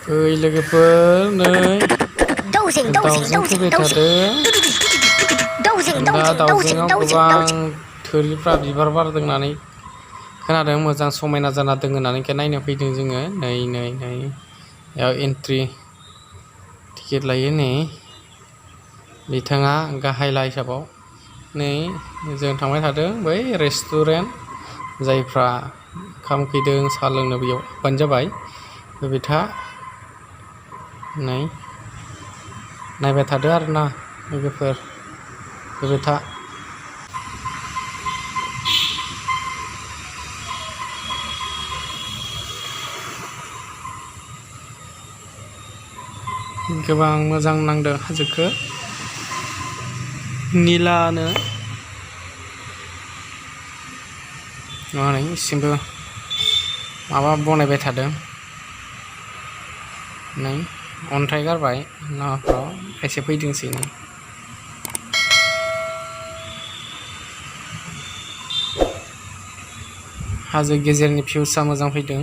लोगोफोर नै दाउजें फैबाय थादों दा दाउजेंआव गोबां थोरिफ्रा बिबार बारदों होननानै खोनादों मोजां समायना जाना दङ होननानै नायनो फैदों जोङो नै बेयाव एन्ट्रि टिकेट लायो नै बिथाङा गाहायला हिसाबाव नै जों थांबाय थादों बै रेस्टुरेन्ट जायफ्रा ओंखाम उखैदों साहा लोंनो बेयाव फैबानो जाबाय बिथा नै नायबाय थादो आरोना लोगोफोर बिथा गोबां मोजां नांदों हाजोखौ निलानो नै इसिमबो माबा बनायबाय थादों नै अन्थाइ गारबाय नावफ्राव खायसे फैदोंसै नै हाजो गेजेरनि भिउसा मोजां फैदों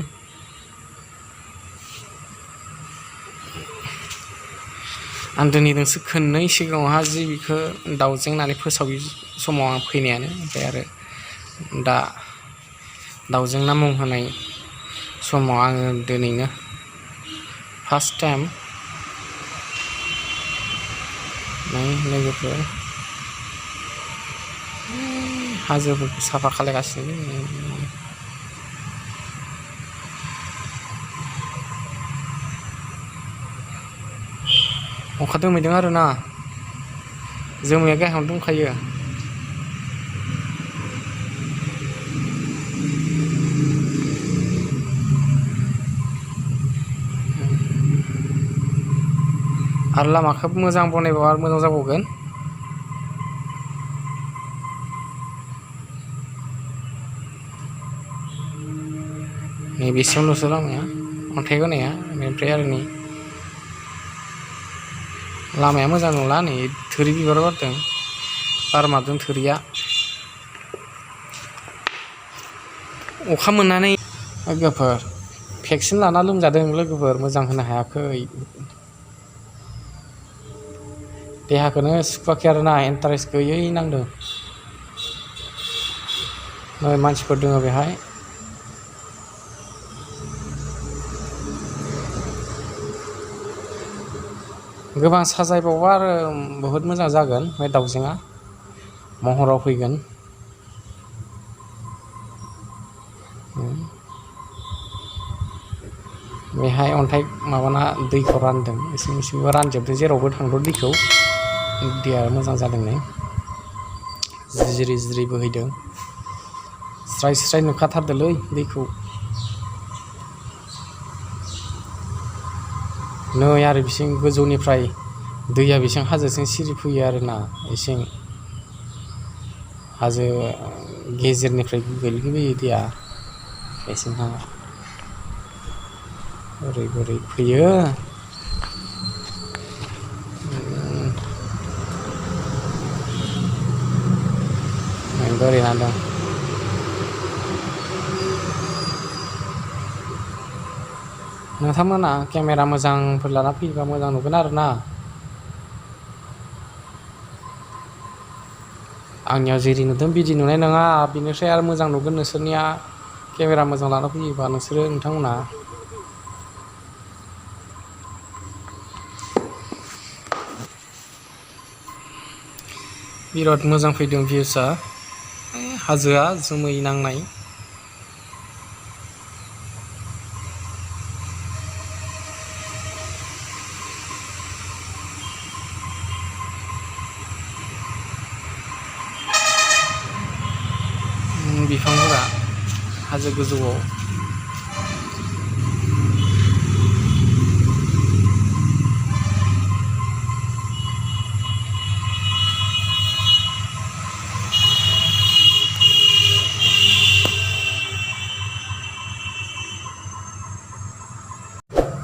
आं दिनैजोंसो खननै सिगाङावहा जि बेखौ दाउजें होननानै फोसावि समाव आं फैनायानो ओमफ्राय आरो दा दाउजें ना मुं होनाय समाव आङो दिनैनो फार्स्ट टाइम नै लोगोफोर हाजोफोरखौ साफा खालायगासिनो अखा दोमैदों आरोना जोमैया गाहायावनो दंखायो आरो लामाखौ मोजां बनायबा आरो मोजां जाबावगोन नैबेसिमल'सो लामाया अन्थाइ होनाया बेनिफ्राय आरो नै लामाया मोजां नंला नै थोरि बिबार बारदों बार मारदों थोरिया अखा मोननानै लोगोफोर भेक्सिन लाना लोमजादों लोगोफोर मोजां होनो हायाखै देहाखौनो सुखुवाखै आरोना इन्टारेस्ट गैयै नांदों नै मानसिफोर दङ बेहाय गोबां साजायबावबा आरो बहुद मोजां जागोन बे दाउजेंआ महराव फैगोन बेहाय अन्थाइ माबाना दैखौ रानदों इसिंबो रानजोबदों जेरावबो थांदों दैखौ दैया मोजां जादों नै जिरि जिरि बोहैदों स्राय स्राय नुखाथारदोंलै दैखौ नै आरो बिसिं गोजौनिफ्राय दैया बिसिं हाजोसिम सिरि फैयो आरोना इसिं हाजो गेजेरनिफ्राय गोलैबोयो दैया बेसिंहा बोरै बोरै फैयो बोरै नांदों नोंथांमोना केमेरा मोजांफोर लाना फैयोबा मोजां नुगोन आरोना आंनियाव जेरै नुदों बिदि नुनाय नङा बिनिफ्राय आरो मोजां नुगोन नोंसोरनिया केमेरा मोजां लाना फैयोबा नोंथांमोना बिराद मोजां फैदों भिउसआ हाजोआ जोमै नांनाय बिफांफोरा हाजो गोजौआव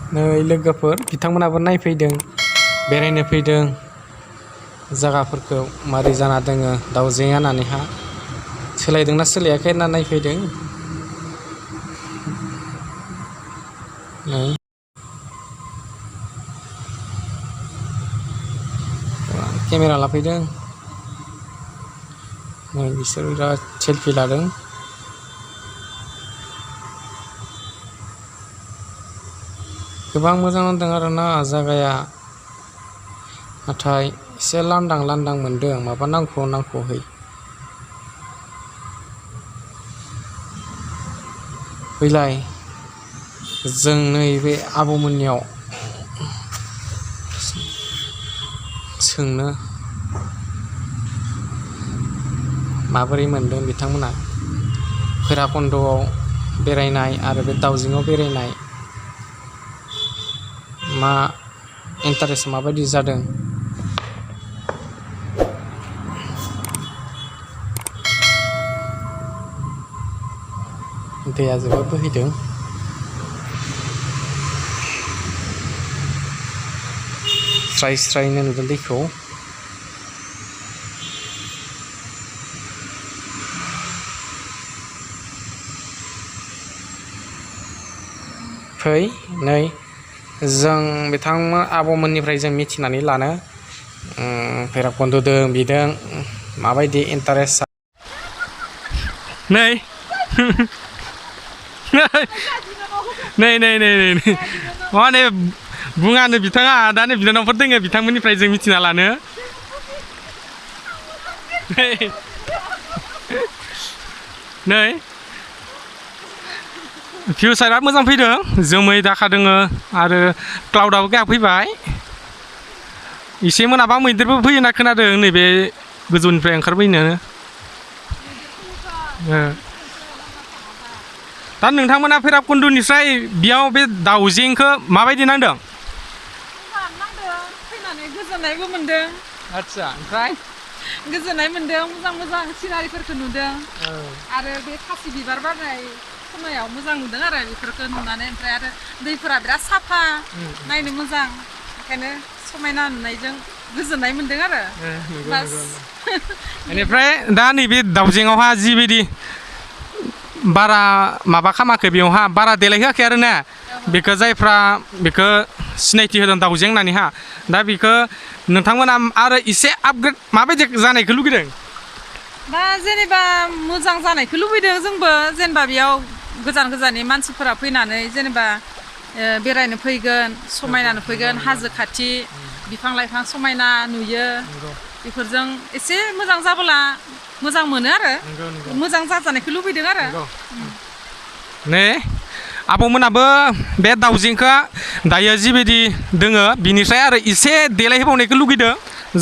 नै लोगोफोर बिथांमोनाबो नायफैदों बेरायनो फैदों जायगाफोरखौ मारै जाना दोङो दाउजेंआ होननानैहा सोलायदोंना सोलायाखै होनना नायफैदों केमेरा लाफैदों नै बिसोर बिराद सेलफि लादों गोबां मोजां मोनदों आरोना जायगाया नाथाय एसे लांदां मोनदों माबा नांखुहै फैलाय जों नैबे आबौमोननियाव सोंनो माबोरै मोनदों बिथांमोना भैराबकुन्दआव बेरायनाय आरो बे दाउजेंआव बेरायनाय मा इन्टारेस्ट माबायदि जादों दैया जोबोद बोहैदों स्राय नुदों दैखौ फै नै जों बिथांमोन आबौमोननिफ्राय जों मिथिनानै लानो भैराबकुन्दजों बिदों माबायदि इन्टारेस्ट नै माने बुङानो बिथाङा दानो बिनानावफोर दोङो बिथांमोननिफ्राय जों मिथिना लानो नै फिउचारा मोजां फैदों जोमै दाखा दोङो आरो क्लाउडाबो फैबाय एसे मोनाबा मैदेरबो फैयो होनना खोनादों नैबे गोजौनिफ्राय ओंखारबोनो दा नोंथांमोना भैराबकुन्दनिफ्राय बेयाव बे दाउजेंखौ माबायदि नांदों फैनानै गोजोननायबो मोनदों आदसा ओमफ्राय गोजोननाय मोनदों मोजां सिनारिफोरखौ नुदों आरो बे खासि बिबार बारनाय समायाव मोजां नुदों आरो बेफोरखौ नुनानै ओमफ्राय आरो दैफोरा बिराद साफा नायनो मोजां ओंखायनो समायना नुनायजों गोजोननाय मोनदों आरो बेनिफ्राय दा नैबे दाउजेंआवहा जिबायदि बारा माबा खालामाखै बेयावहा बारा देलायहोआखै आरो ना बेखौ जायफ्रा बेखौ सिनायथि होदों दाउजें होननानैहा दा बेखौ नोंथांमोना आरो एसे आपग्रेड माबायदि जानायखौ लुगैदों दा जेनेबा मोजां जानायखौ लुबैदों जोंबो जेनेबा बेयाव गोजाननि मानसिफोरा फैनानै जेनेबा बेरायनो फैगोन समायना नुफैगोन हाजो खाथि बिफां लाइफां समायना नुयो बेफोरजों एसे मोजां जाबोला मोजां मोनो आरो मोजां जाजानायखौ लुबैदों आरो नै आबौमोनाबो बे दाउजेंखौ दायो जिबायदि दोङो बिनिफ्राय आरो एसे देलायहोबावनायखौ लुगैदों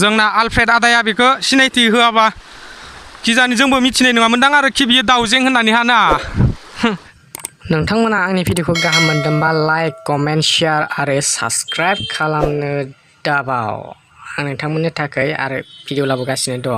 जोंना आलफ्रेड आदाया बेखौ सिनायथि होआबा किजानि जोंबो मिथिनाय नङामोनदां आरो कि बियो दाउजें होननानै हाना नोंथांमोना आंनि भिडिअखौ गाहाम मोनदोंबा लाइक कमेन्ट शेयार आरो साबस्क्राइब खालामनो दाबाव आं नोंथांमोननि थाखाय आरो भिडिअ लाबोगासिनो दं